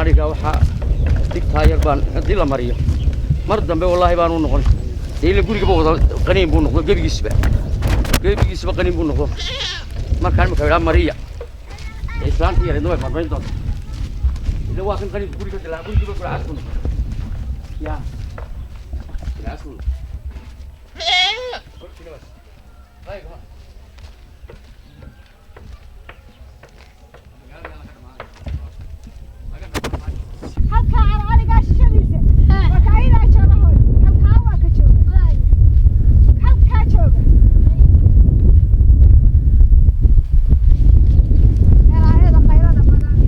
Ariga waxaa dhigtaa yar baan haddii la mariyo mar dambe wallaahi baanu noqon. Dee ila gurigaba wada qaniin buu noqdo, gebigiisba gebigiisba qaniin buu noqdo. Markaan imika idhaa mariya, dee islaantii yareedna way marmayn doontaa. Ila waa kan qaniinku guriga dilaa, gurigiiba guracas buu noqdo, ya guracas buu noqdo. Halkaa arigaa shishadiisa waa ka ayadaa jooga hooy. Halkaa waa ka jooga, halkaa jooga helaayada qaylada badan.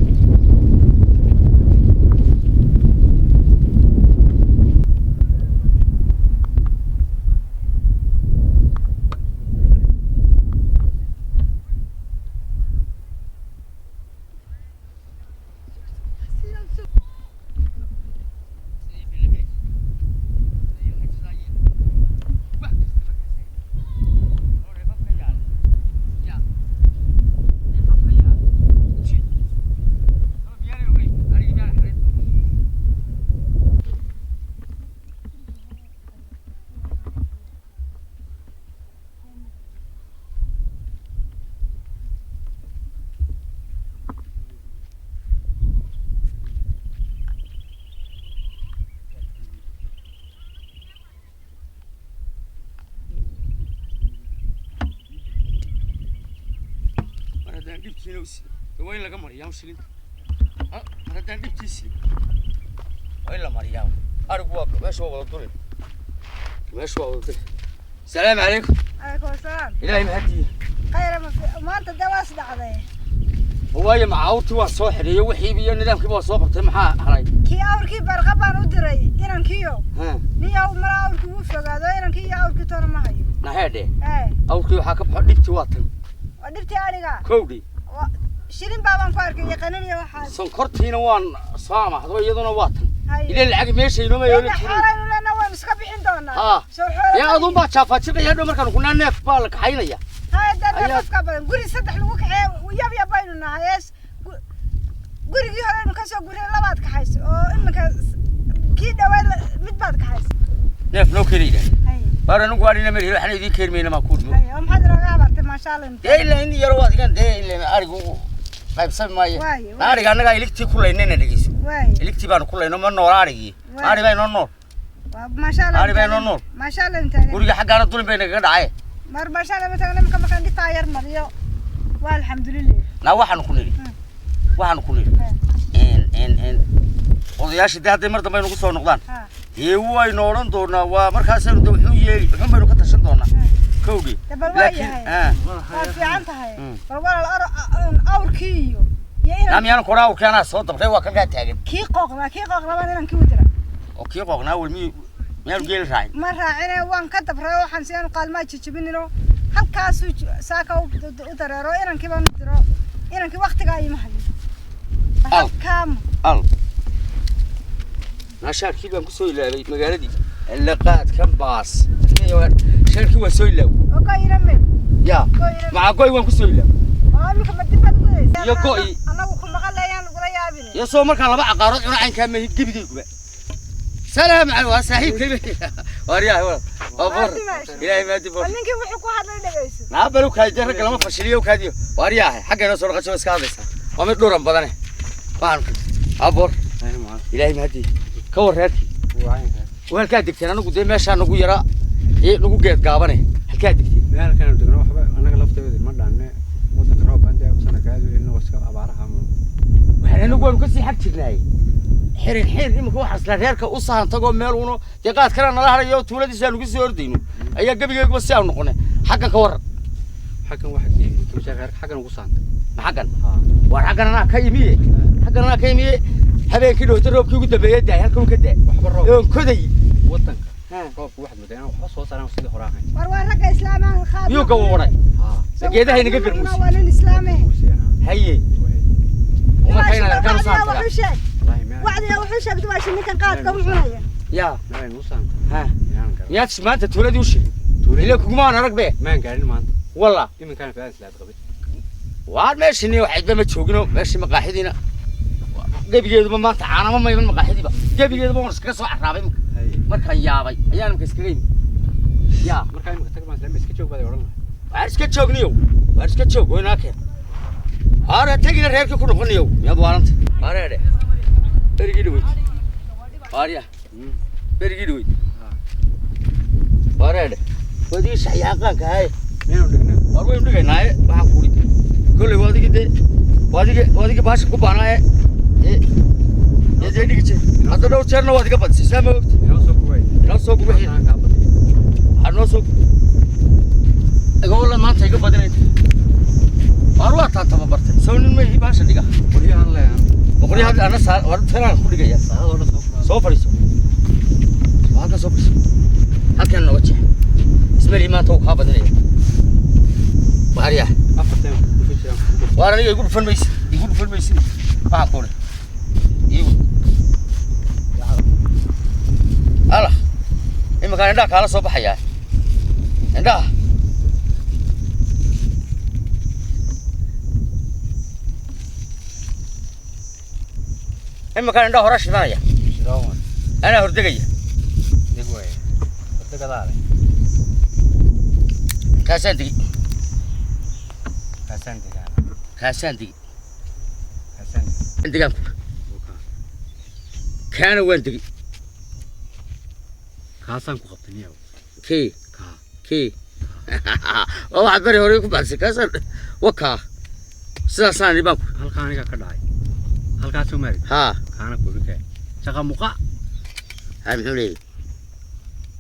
Mar haddaan dhibtiina u sido, dee waa in laga mariyaa shilinta. Mar haddaan dhibtii sido, waa in la mariyaa. Arigu waa meesha waa wada dulin, meesha waa wada dulin. Salaamu calaykum. Calaykum asalaam. Ilaahay mahadiye. Khayra ma maanta dee waas dhacday. Waayo, macaawurtii waa soo xidhiyo, wixiiba iyo nidaamkiiba waa soo qabtay. Maxaa haray? Kii awrkii barqa baan u diray inankiyo. Ha. Niyow mala awrkii wuu fogaado, inankii iyo awrkii toona ma hayo. Naheedhe. Ee. Awrkii waxaa ka baxo dhibtii waa tan. Waa dhibtii ariga. Kowdhi. Shilin baabaan ku arkay iyo qanin iyo waxaas. Sonkortiina waan soo amaahdo, iyaduna waa tan. Haye. Ilaa lacag meesha inooma Deedna yeelan jirin. Xooleynu leenaa, waynu iska bixin doonaa. Haa. Soo xoola. Dee aduun baa jaafaajirqaya hadhow markaanu kunaa neef baa la kaxaynaya. Haye dee neefafka badan guri saddex lagu kaxeeye, yab yab baynu nahay. Ees gurigii horeynu kasoo guray labaad kaxayso oo iminka kii dhawaad mid baad kaxayso. Neef noo keena yidhahda. Haye. Waar anigu waarina mari, waxna idiin keeni mayna maa kuudmo. Haye, oo maxaad inooga habartay, maasha Allah? Dee ilaa in yaro waad igan, dee ilaa arigu qaybsami maayo. Waaye, waaye. Ariga annagaa iligtii ku laynayna, dhegeyso. Waaye. Iligtii baanu ku layno, ma noola arigii. Waaye. Ari baa inoo nool. Waa maasha Allah. Ari baa inoo nool. Maasha Allah intaagan. Guriga xaggaana dulin bay nagaga dhacay. Mar maasha Allah mataagan imika markaan dhibtaa yar mariyo, waa alxamdulilah. Naa waxaanu ku nidhi, waxaanu ku nidhi in odayaasha dee hadday mar dambe nagu soo noqdaan, ha, dee waynu odhan doonaa, waa markaasaynu de wuxuu yeeli, wuxuun baynu ka tashan doonaa. Kowdhi. De bal waa laakiin yahay. Ah. Waa fiican tahay. Bal walaal awrkii iyo naa inan miyaanan koraa awrkii anaa soo dabray, waa kalkaa taagan. Kii qooqnaa, kii qooqnaa baan inankii u dira. Oo kii qooqnaa wel miyu miyaanu geeli raacin? Ma raacine, waan ka dabray. Waxaan si aanu qaalmaa jijibinino halkaasuu saaka u dareero, inankii baan u diro, inankii waktigaa iima hayo. Al. Halkaama. Al naa shaarkii baan kusoo ilaabay magaaladii laqaadkan baas. Shaarkii waan soo ilaaway. Oo go-ina me? Ya. Go-ina. Macaa goy waan kusoo ilaaway. Oo iminka ma dib baad ugudaysa? Iyo go'i. Annagu ku maqan leeyaan lagula yaabine. Iyo soo markaan laba caqaarood cuno caynkaa mahi gebigayguba. Salaam calay, waa saaxiibkay, waaryahay walaal, waa boor. Ilaahay maadi boor. Bal ninkii wuxuu ku hadlay dhegeyso. Naa balu kaadiyo, ragga lama fashiliyo kaadiyo. Waaryahay, xagga inoo soo dhaqasho iska hadlaysaa, waa mid dhuran badane. Waxaan aa boor, ilaahay mahadi. Ka war reerkii? Waa halkaa degteen? Anigu dee meeshaa nagu yara ee nagu geed gaabane, halkaa degteen? Meelkan degno waxba annaga lafteeda ma dhaanne, wadanka roob baan dee sanadka aad u helina, waa iska abaaraha ama. Waxaan anagu waanu kasii xag jirnaay xirin xirin. Iminka waxaa isla reerka u sahan tagoo meel uno dee qaad kalena nala harayo, tuuladiisa aanu kusii ordayno ayaa gebigeyguba si aanu noqonay. Xaggan ka waran? Xaggan waxa kama reerka xaggan ugu saantay. Ma xaggan? Haa. Waar xaggan anaa ka imiye, xaggan anaa ka imiye. Habeenkii dhowta roobkii ugu dambeeyey daay, halkan uu ka daay. Waxba roob. Oon koday. Wadanka roobku waxaad moodaa inaan waxba soo saaraan sidii hore ahayn. War waa ragga islaamaan qaad. Miyuu gawuuray? Haa. Geedaha inaga garmuusi. Waa nin islaame. Haye, umarka inaad arkaan u sahan tagaa. Wuxuu sheeg. Wallaahi meel. Wacdiga wuxuu sheeg duwaashi ninkan qaadka u cunaya. Ya. Meel aynu u saantay. Ha. Inaan garan. Miyaad maanta tuuladii u sheegin? Tuuladii- Ila kugumaan arag be. Maan gaarin maanta. Walla. Iminkaan fiican islaad qabay. Waar meeshini waxaydba ma joogino, meeshii maqaaxidiina Gebigeeduba maanta caanama mayman maqaaxidiiba. Gebigeeduba waan iskaga soo carraabay imika. Haye. Markaan yaabay ayaan imika iskaga yimi. Yaa. Markaa imika tag baan isla iska joog baad odhan lahay. Waar iska joogniyow. Waar iska joog waynaa keen. Haare tagina reerkii ku noqoniyow. Miyaad waaranta? Haareedhe. Berigii dhaweyd. Waarya. Berigii dhaweyd. Waareedhe. Wadii shaxyaaqaanka haye. Miyaynu dhignaa? Waar waynu dhigaynaaye waxaan ku uri. Kolley waadigii dee waadigii baasha ku baanaaye. Ee dee dhigi jir. Hadda dhowr jeerna waad iga badisay saa ma ogta. Inoo soo guwaay. Inoo soo guwaay. Aan kaa badiyay. Waxaa noo soo iga walla maanta iga badinaysa. Waar waa taan tababartay. Soo nin ma ihi baasha dhiga. Qoryahan leeyahan. Boqoryaha ana saar war tanaan ku dhigaya. Saadoo dhan soo guraa. Soo fadhiiso. Waa halkan soo fadhiiso. Halkan nooga jeex. Ismail maanta wuu kaa badinaya. Waaryaa. Afartan ku jiraan. Waar aniga igu dhufan maysid. Igu dhufan maysid. Waxaan ku odhan. Igu. Allah. Iminkaan indhaha kaala soo baxayaa. Indhaha. Iminkaan indhaha hore shidanaya. Shidoo waan. Anaa hordegaya. Deg waaye. Degadaale. Kaasaan degi. Kaasaan degaan. Kaasaan degi. Kaasaan degaan. Degaan ku. Kaana waan degi. Kaasaan ku qabtay niyow. Kee. Kaa. Kee. Waa waxaad bari hore ku baxsay kaasaan wakaa. Sidaasaan baan ku. Halkaa aniga ka dhacay. Halkaasuu mari. Haa. Kaana ku dhigay. Shaqa muqa. Haa muxuu leeyahay?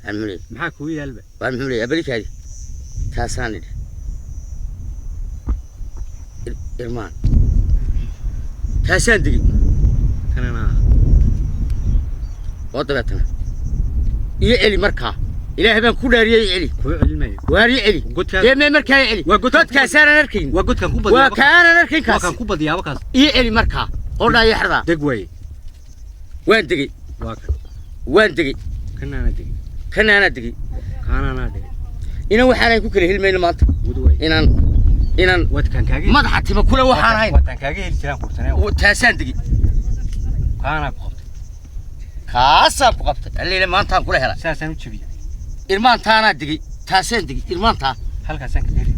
Haa muxuu leeyahay? Maxaa kugu yaalba? Waa muxuu leeyahay? Abalikaadi. Taasaan idhi. Irmaan. Taasaan degi. Kanana. Oo dabeetana. Iyo celi markaa. Ilaahay baan ku dhaariyey celi. Kuu celinmayo. Waar iyo celi. Godkaa. Dee mee markaa iyo celi. Waa godka. Godkaasaanan arkayn. Waa godkan ku badiyaa. Waa kaanaan arkayn Waa kaas. kan ku badiyaaba kaas. Iyo celi markaa. Qordhaa iyo xerdaa. Deg waaye. Waan degey. Waa kan. Waan degey. Kanaana degay. Kanaanaa degey. Kaanaanaa degay. Inan waxaanay ku kala helmayno maanta. Wad waaye. Inaan Wadkan kaaga. madaxa tima kule waxaan ahayn. Wadkan kaaga heli jiraan kurtanee. Taasaan degey. Kaanaa ku qabtay. Kaasaan ku qabtay. Alliile maantaan kula helay. Saasaan u jabiyey. Irmaantaanaa degey. Taasaan degey. Irmaantaa. Halkaasaan kaga heli.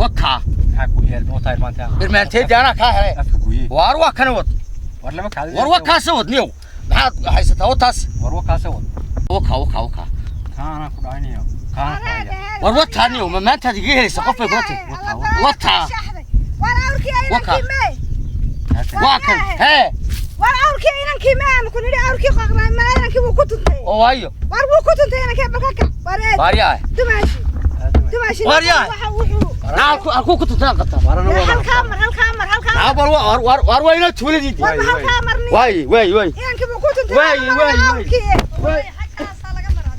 Wakaa. Maxaa kugu yaalba? Wataa irmaantaa. Irmaanteedii anaa kaa helay. Afka gooyey. Waar waa kana wad. War lama kacday. War waa kaasa wad niyow. Maxaad haysataa wataas? War waa kaasa wad. Wakaa wakaa wakaa. Kaanaa ku dhacay niyow. Kaanaa ku dhacaya. War wataa niyow ma maantaad iga helaysa qof bay kula tahay. Wataa. Waar awrkii inankii mee. Waa kan. Hee. Waar awrkii inankii mee aan ku nidhi awrkii qoqnaa ma inankii wuu ku tuntay. Oo waayo. Waar wuu ku tuntay inankii balka kac. Waar eed. Waaryaa. Dumaashi. Dumaashi. Waar yahay? Waxa wuxuu. Naa halkuu ku tuntaan qabtaa. Halkaa mar halkaa mar halkaa Naa mar. bal waar waar waa inaa tuuladii. Waar ma halkaa mar nin. Waay waay waay. Inankii wuu ku tuntay. Waay, waay, waay. Awrkii. Waay. Xaggaasaa laga maraa.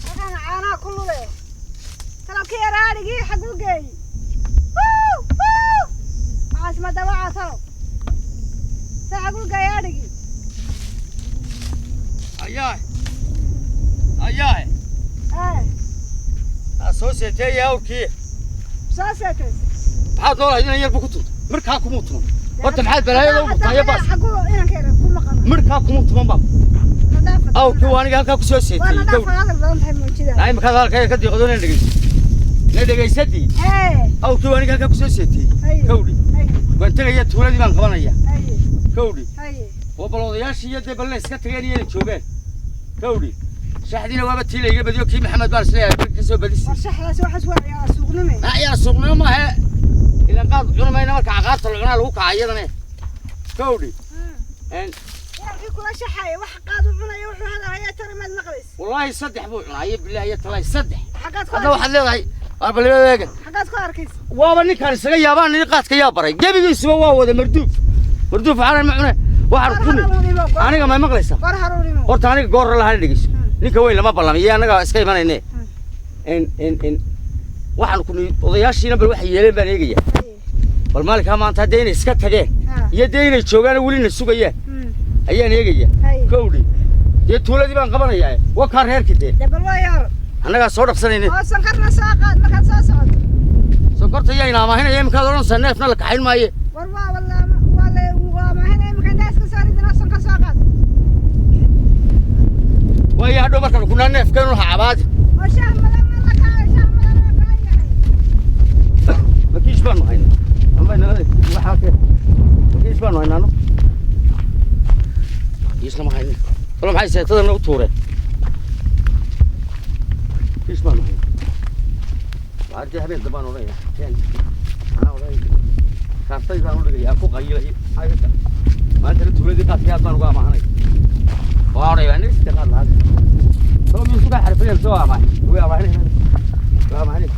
Halkaan caanaha ku lule. Talabkii yaraadhigii xaguu geeyey. Wuu, wuu. Waxaas ma dawacaa talow. See xaguu geeyey adhigii. Ayaa. Ayaa. Ee, Ha soo seeteeyay awrkii. soo seetay. Maxaad noolahay inan yarba ku tuntay. Markaa kumuu tuman. Horta maxaad balaayada u murtaayo baas. Xaguu inanka yar ku maqan. Markaa kumuu tuman baa. Nadaafad. Awrkii waa aniga halkaa ku soo Waa seeteeyey. nadaafad hadal badan tahay muujida. Naa imikaad halkaa ka diiqado inaan dhegeyso. Na dhegeysadii. Ee, Awrkii waa aniga halkaa ku soo seeteeyey. haye. Kowdhi. Haye, Waan tegayaa tuuladii baan qabanaya. haye, Kowdhi. haye. Oo bal odayaashii iyo dee balna iska tageen iyo inay joogaan. Kowdhi. Shaxdiina waaba tii la iga badiyo kii Maxamed baan isleeyahay ka soo badisi. War shaxdaasi waxaas waa ciyaar suuqnime. Ayaa suuqnimo maahe. Ilaan qaad cuni mayna marka caqaarta la cunaa lagu kaca iyadane. Kowdhi. En Inankii kula shaxaya wax qaad u cunaya wuxuu hadalaya tara maad maqlaysa. wallaahi saddex buu cunaa iyo bilaahi iyo talaahi saddex. Xaggaad ku Hadda arkaysa. waxaad leedahay waar bal eega. Xaggaad ku arkaysa. Waaba ninkaan isaga yaabaan nin qaadka yaa baray. Gebigiisuba waa wada marduuf. Marduuf waxaan ma cune. Waxaan ku aniga ma maqlaysaa. War haruunimo. Horta aniga goor lahaan dhegeyso. Ninka weyn lama ballamiyo annaga iska imanayne. En en en waxaan ku odayaashiina bal waxay yeeleen baan eegayaa. Bal maalinkaa maanta haddee inay iska tageen iyo dee inay joogaan welina sugayaan ayaan eegayaa. Haye. Kowdhi. Dee tuuladii baan qabanayaa. Waa kaa reerkii dee. Dee bal waa yaaro. Annagaa soo dhaqsanayne. Oo sonkorna soo qaad markaad soo socoto. Sonkorta yaa ina amaahinaya iminkaad odhanaysaa, neefna la kaxayn maaye. War waa wala waa la waa maahinaya iminka, intaa iska soo ridin oo sonkor soo qaad. Waayo, hadhow markaan kunaa neefkeenu ha cabaadi. Oo shaah madan la kaalay, shaah madan waa baahan yahay. Makiish baanu haynaa ama inala waxaa keen, makiish baanu haynaano, kiishna ma hayno. Talo maxay seetadana u tuureen? Kiish baanu haynaa. Waartii habeen dambaan odhanaya keen, anaa odhanaya, kaartaydaan u dhigaya ku qayilay. Maxaa iga maantana tuuladii qaadkii aad baan uga amaahanay. Waa odhanaya aniga sita qaad lahaad. Talo miyuu kaa xarfinayn? Soo amaahin, way amaahinay, way amaahinay.